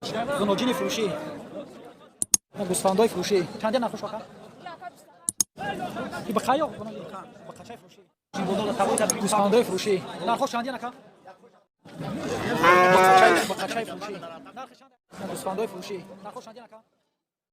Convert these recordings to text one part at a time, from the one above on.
Гуноҷини фурӯшӣ, гӯсфандои фурӯшӣ чанде нархош ака? Бақайё бақачаи фурӯшӣ, гӯсфандои фурӯшӣ нархош чандиян ака? Бақачаи фурӯшӣ, гӯсфандои фурӯшӣ нархош чандиян ака?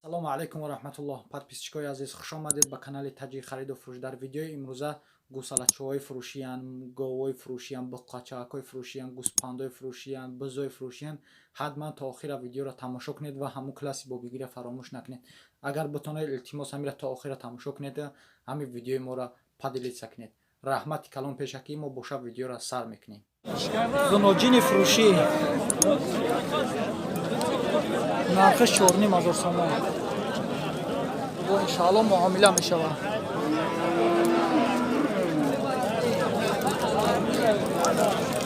Салому алайкум ва раҳматуллоҳ. Подписчикои азиз, хуш омадед ба канали Таҷи хариду фурӯш. Дар видеои имрӯза гӯсалачоҳои фурӯшиянд, говҳои фурӯшиянд, буққачаакҳои фурӯшиянд, гӯспандои фурӯшиянд, бузои фурӯшиянд. Ҳатман то охира видеоро тамошо кунед ва ҳамун класси бобигиро фаромӯш накунед. Агар бутонед, илтимос, ҳамира то охира тамошо кунед, ҳамин видеои моро поделиться кунед. Раҳмати калон пешакӣ. Мо боша видеоро сар мекунем. Гуноҷини фурӯшӣ, нархиш 4500 сомон, бо иншаалло муомила мешавад.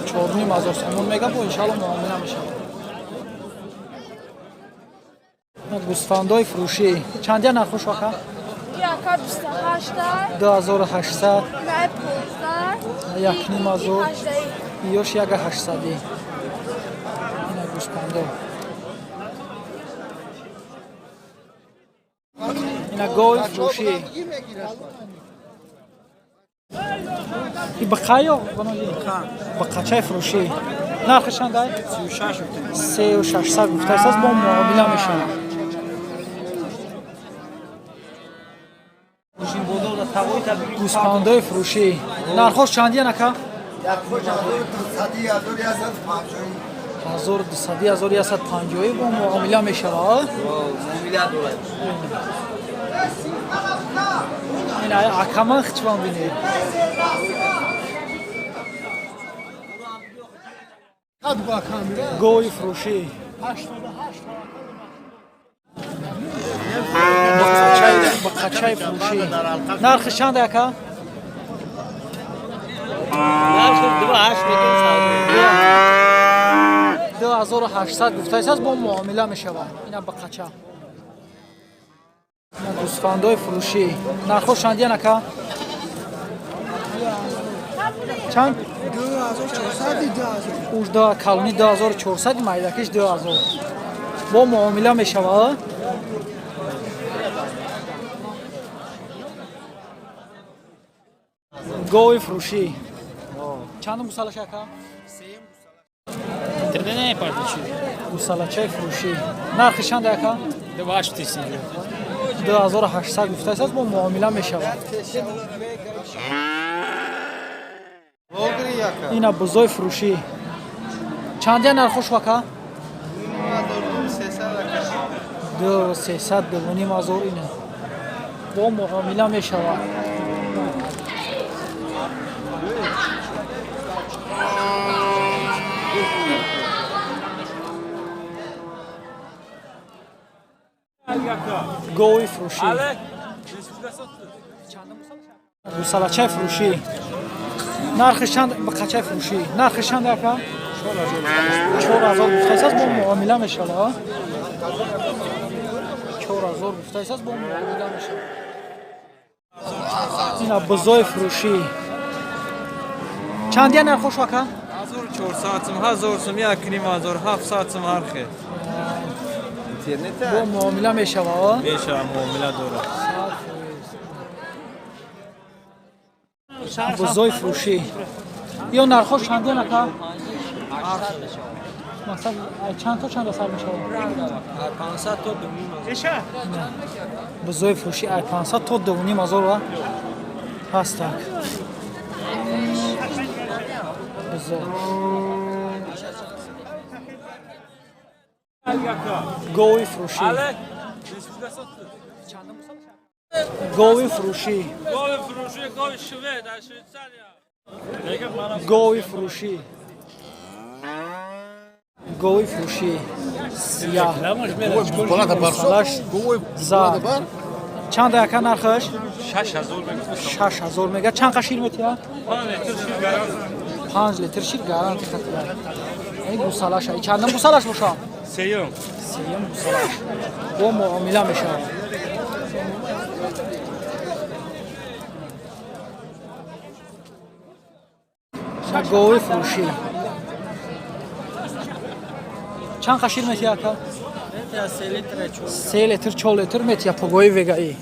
4500 сомон мега, бо иншаалло муомила мешавад. Гӯсфандои фурӯшӣ чандия нархош ака? 2800, 1500, ёш яга ҳаштсадӣ. Ина гӯспандо, ина гови фурӯшӣ. Бақайё бақачаи фурӯшӣ нархи чандай? 3600 гуфтааст, бо муомила мешавад. Гӯспандои фурӯшӣ нархош чандиян ака? 1200, 1150, бо муомила мешавад. Ин акаман хичван бинед. Гови фурӯшӣ, бақачаи фурӯшӣ нархи чанд ака? 2800 гуфтааст, бо муомила мешавад. Ина бақача. Гӯсфандои фурӯшӣ нархош чандиян ака? Чанд? Уж калони 2400, майдакиш 2000, бо муомила мешавад. Гови фурӯшӣ чандум гусалаш ака? Гусалачаи фурӯшӣ нархи чанд ака? 2800 гуфтааст, бо муомила мешавад. Ина бузои фурӯшӣ чандия нархош ака? 2300, 2500. Ина бо муомила мешавад. Гови фурӯшӣ, гусалачаи фурӯшӣ нархи чанд? Бақачаи фурӯшӣ нархи чанд ака? 4000 гуфтааст, бо муомила мешавад. 4000 гуфтааст, бо муомила мешавад. Ина бузои фурӯшӣ чандия нархош ака? 1400 сум, 1000 сум, 1500, 700 сум, ҳар хел. Бо муомила мешавад? Мешавад, муомила дорад. Бузои фурӯшӣ ё нархош чандия ака? Мақсад, чанд то чанда сар мешавад? 500 то 2500. Бузои фурӯшӣ ай 500 то 2500 ҳастак. Бузо, гови фурӯшӣ, гови фурӯшӣ, гови фурӯшӣ, гови фурӯшӣ сияҳ зад чанд ака нархаш? 6000 мега. Чанд қа шир метиҳад? 5 литр шир гаранти хатия. Ин гусалаш чандам гусалаш боша? Сеюм. Сеюм гусалаш, бо муомила мешавад. Гови фурӯшӣ чанд қа шир метиҳад ака? 3 литр 4 литр метия погои вегаи.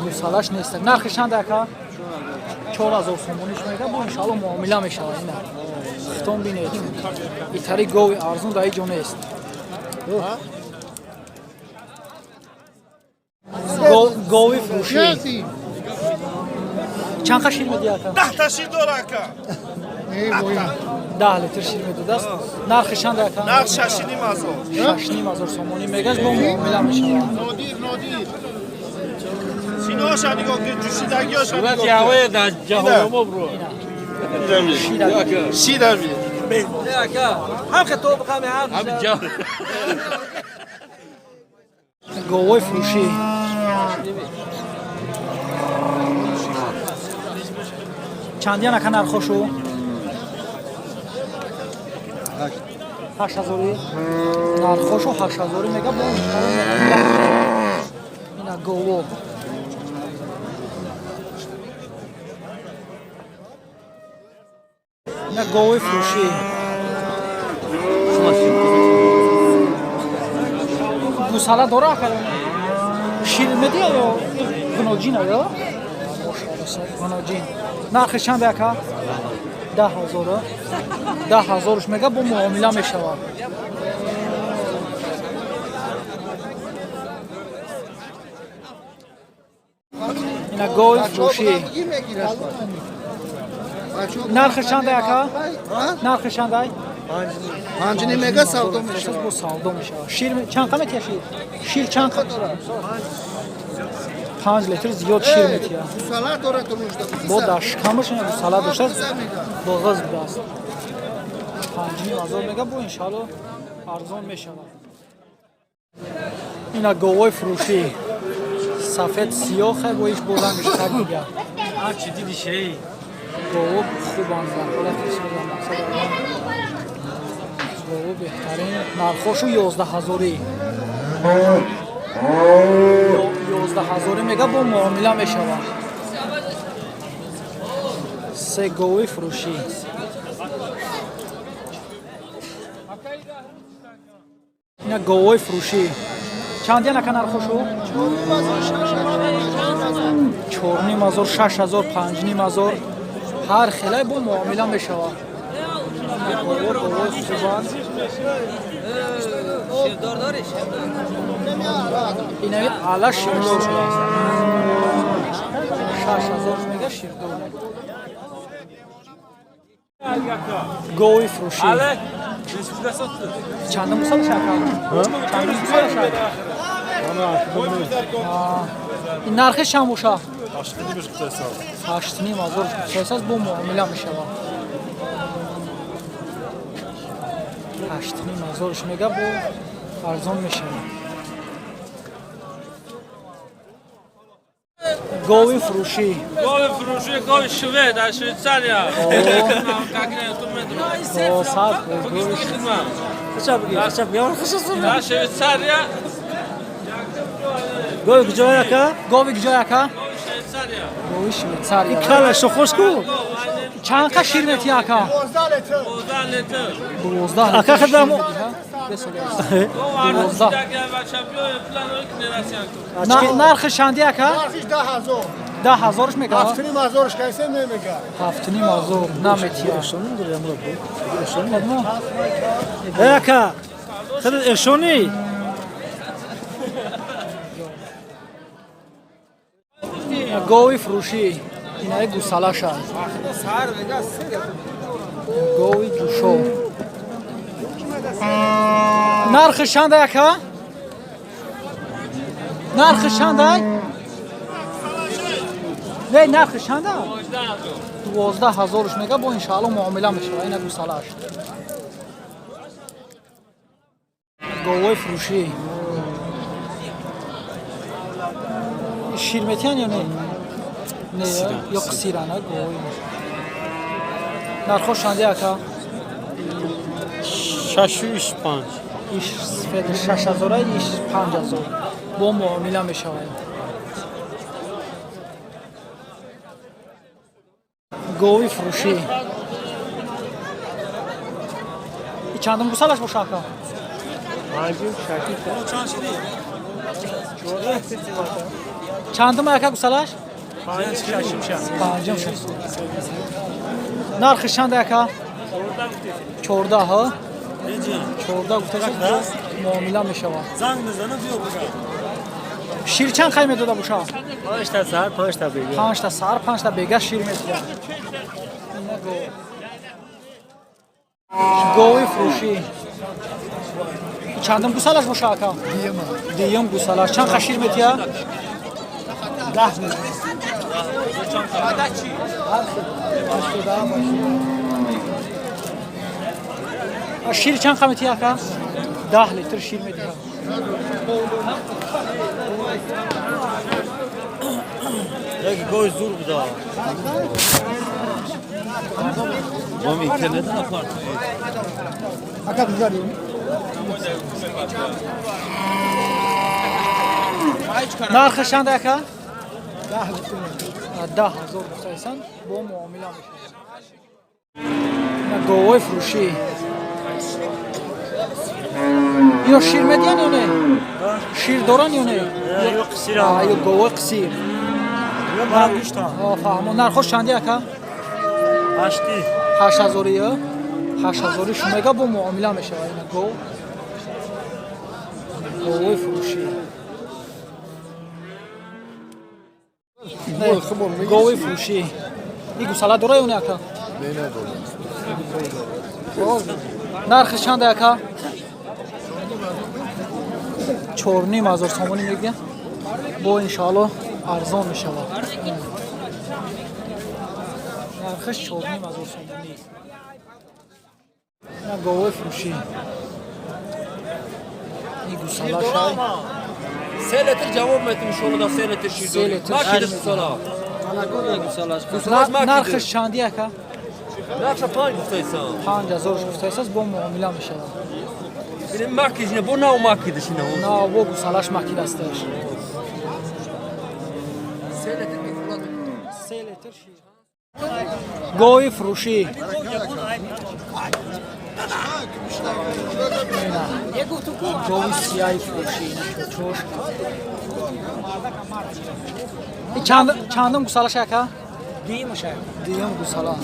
Гусалаш нест. Нархи чанд ака? 4000 сомониш мега, бо иншаалло муомила мешавад ина. Хитон бинед. Итари гови арзун дар ҷо нест. Гови фурӯшӣ. Чанд қа шир медиҳад ака? 10 та шир дора ака. 10 литр шир медодааст. Нархи чанд ака? Нарх 6,5 ҳазор. 6,5 ҳазор сомонӣ мегаш, бо муомила мешавад. Нодир, нодир. Синоша нигоҳ кун, ҷӯшидагиёша нигоҳ кун. Шидами. Говои фурӯшӣ. Чандиян ака нархошу? 8000. Нархошу 8000 мега, бо ина гово. Ина говои фурӯшӣ. Гусала дора ака? Шир медиҳад ё гуноҷина ё? Гуноҷин. Нархи чанд ака? 10 000. 10 000-ш мега, бо муомила мешавад. Ина гови фурӯшӣ. Нархи чанд ака? Нархи чанд ай? 5,5 мега савдо мешавад. Бо савдо мешавад. Шир чанд қа метиҳад шир? Шир чанд қа? 5 литр зиёд шир метиҳад. Гусала дорад рӯжда. Бо дар шикамаш ина гусала доштааст, боғаз будааст. 5,5 ҳазор мега, бо иншаалло арзон мешавад. Ина говои фурӯшӣ. Сафед сиёҳ, хай бо иш бо рангаш так дигар. Гово хубанд дар ҳолати бисёр мақсад. Гово беҳтарин. Нархошу 11 ҳазорӣ. 11 ҳазорӣ мега, бо муомила мешавад. Се гови фурӯшӣ. Ина говои фурӯшӣ. Чандиян ака нархошу? 4,5 ҳазор, 6 ҳазор, 5,5 ҳазор. Ҳар хелай бо муомила мешавад. Гово говои хубанд. Инави ала ширдор шудааст. 6 ҳазор мега, ширдор. Гови фурӯшӣ. Чандум гусала шака? Чандум гусала шака? Ин нархи чанд боша? 8,5 ҳазор гуфтааст, бо муомила мешавад. 8,5 ҳазорш мега, бо арзон мешавад. Гови фурӯшӣ. Гови фурӯшӣ, гови швед аз Швейтсария. О, сад гови. Дар Швейтсария. Гови куҷои ака? Гови куҷои ака? Гови Швейтсария. Гови Швейтсария. Кала шохош ку? Чанд қа шир метиҳад ака? 12 литр. 12 литр. Ака, шир хадам- медиҳад? Бесоли. Гов 12. Нархи чанди ака? Нархиш 10 000. 10 000-ш мега? 7,5 ҳазорш кайсе намега. 7,5 ҳазор наметиҳад. Э ака, худат эшонӣ? Гови фурӯшӣ. Инаи гусалаша. Гови ҷӯшо. Нархи чандай ака? Нархи чандай? Не, нархи чанда? 12 ҳазорш мега, бо иншаалло муомила мешавад. Ина гусалааш. Говои фурӯшӣ. Шир метиҳанд ё не? Не, ё қисиранд, а говои. Нархош чанди ака? 6,5. Иш сфед 6 ҳазора, иш 5 ҳазор. Бо муомила мешавад. Гови фурӯшӣ. И чандум гусалаш боша ака? Чандум ака гусалаш? Панҷум шуд. Нархи чанд ака? 14 ҳа? 14 гуфташа муомила мешавад. Шир чанд қай медода боша? 5 та сар, 5 та бега. 5 та сар, 5 та бега шир медиҳад. Гови фурӯшӣ. Чандум гусалаш боша ака? Дуюм гусалаш. Чанд қа шир медиҳад? 10 медиҳад. Шир чанд қа медиҳад ака? 10 литр шир медиҳад. Як гови зур буда. Мам интернет апарт. Ака бизарим. Нархи чанд ака? 10 ҳазор гуфтаисан бо муомила мешавад. Говои фурӯшӣ. Ино шир медиҳанд ё не? Шир доранд ё не? Ё қисиранд. Ё говои қисир. Ё барам гӯштанд. Фаҳмо. Нархош чанди ака? 8. 8 ҳазори ё? 8 ҳазори шумега бо муомила мешавад. Ина гов. Говои фурӯшӣ. Гови фурӯшӣ. И гусала дора ё не ака? Не, надорад. Нархи чанд ака? 4,5 ҳазор сомонӣ мегӯянд. Бо иншоалло арзон мешавад. Нархиш 4,5 ҳазор сомонӣ. Ина говои фурӯшӣ. И гусала шай. 3 литр ҷавоб метим шумо да 3 литр шир Се литр дорӣ. шир Макидиш медиҳад. гусала. Гусалаш Нархиш чанди ака? Нархша 5 гуфтаисан. 5 ҳазорш гуфтаисаст бо муомила мешавад. Ин макидиш не бо нав макидиш ина. На бо гусалаш макид асташ. 3 литр кифолат. 3 литр шир. Гови фурӯшӣ. Гови сияи фурӯшӣ. Чош. Чандум гусалаш ака? Дуюм гусала.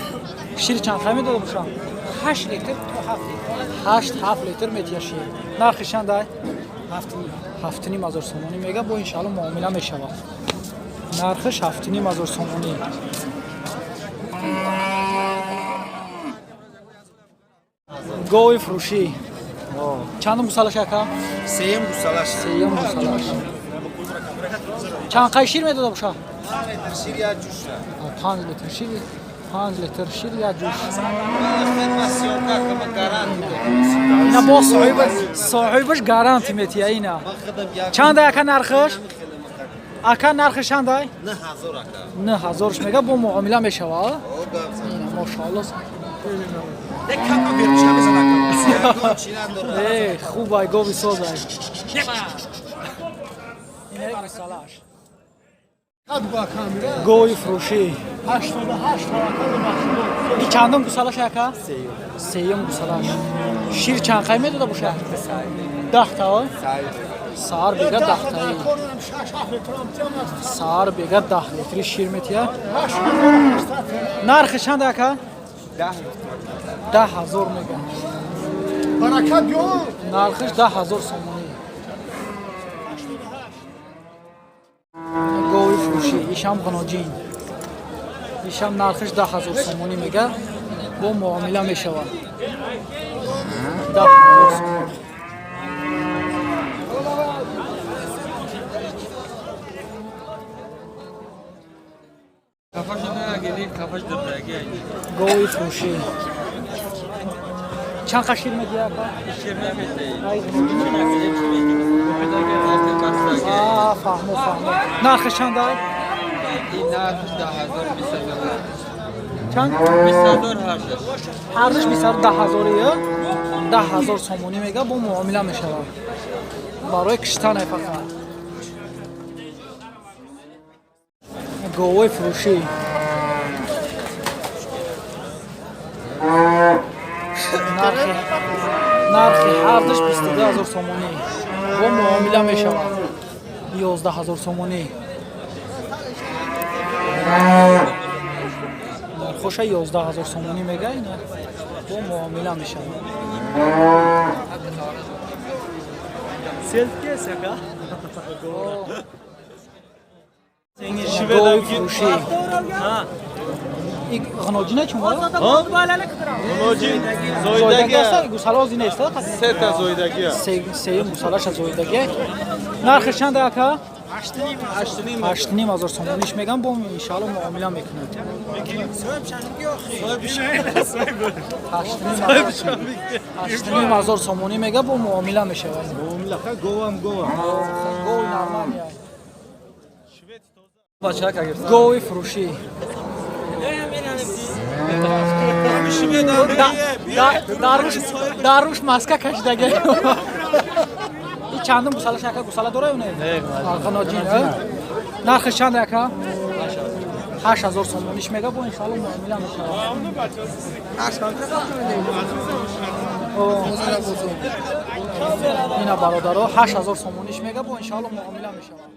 Шир чанд қай медода боша? 8 литр то 7 литр. 8 7 литр метиҳад шир. Нархи чанд ай? 7,5 ҳазор сомонӣ мега бо иншоалло муомила мешавад. Нархиш 7,5 ҳазор сомонӣ. Гови фурӯшӣ. Чандум гусалаш ака? Сеюм гусалаш. Сеюм гусалаш. Чанд қай шир медода боша? Шир як ҷӯш. 5 литр шир, 5 литр шир як ҷӯш. Ина бо соҳибаш гаранти метиҳа ина. Чанд ака нархиш? Ака нархиш чанд ай? 9000 ака. 9000 мега бо муомила мешава. Ина машаалло. Э, хуб ай гови соз ай. Ина гусалаш. Гови фурӯшӣ. И чандум гусалаш ака? Сеюм гусалаш. Шир чанд қай медода боша? 10 та? Саҳар бега 10 та. Саҳар бега 10 литри шир метиҳад. Нархи чанд ака? 10 ҳазор мега. Баракат ё. Нархиш 10 ҳазор сомонӣ. Гови фурӯшӣ, ишам ғаноҷин. Ишам нархиш 10 ҳазор сомонӣ мега, бо муомила мешавад. 10 ҳазор сомонӣ. Кафаш нагирӣ, кафаш дурдаги. Гови фурӯшӣ. Чанд қа шир медиҳад ака? Шир намедиҳӣ. Ай, Гуфтаги ҳафт бастаги. А, фаҳмо, фаҳмо. Нархиш чанд ай? Ин нархш 10000 20000. Чанд? 20000 ҳаршаш. Ҳарзиш 210 ҳазори, 10 ҳазор сомонӣ мега бо муомила мешавад. Барои киштан ай фақат. Говои фурӯшӣ. Нархи ҳардуш 22 000 сомонӣ, бо муомила мешавад. 11 000 сомонӣ нархоша, 11 000 сомонӣ мега, ина бо муомила мешавад. Селфи ака. Гови фурӯшӣ. И ғноҷина чун? Ғноҷин. Зоидаги аст, гусалози нест. Сета зоидагия. Сеюм гусалаша зоидаги. Нархи чанд, ака? 8,5 ҳазор сомониш мегам, бо иншаалло муомила мекунад. 8,5 ҳазор сомонӣ мега, бо муомила мешавад. Говам говам. Гови нормалия. Гови фурӯшӣ. Даруш маска кашидаги. И чандум гусалаш, ака? Гусала дора ё не? Ғноҷин. Нархиш чанд, ака? 8000 сомониш мега, бо иншаалло муомила мешавад. Ина, бародаро, 8000 сомониш мега, бо иншаалло муомила мешавад.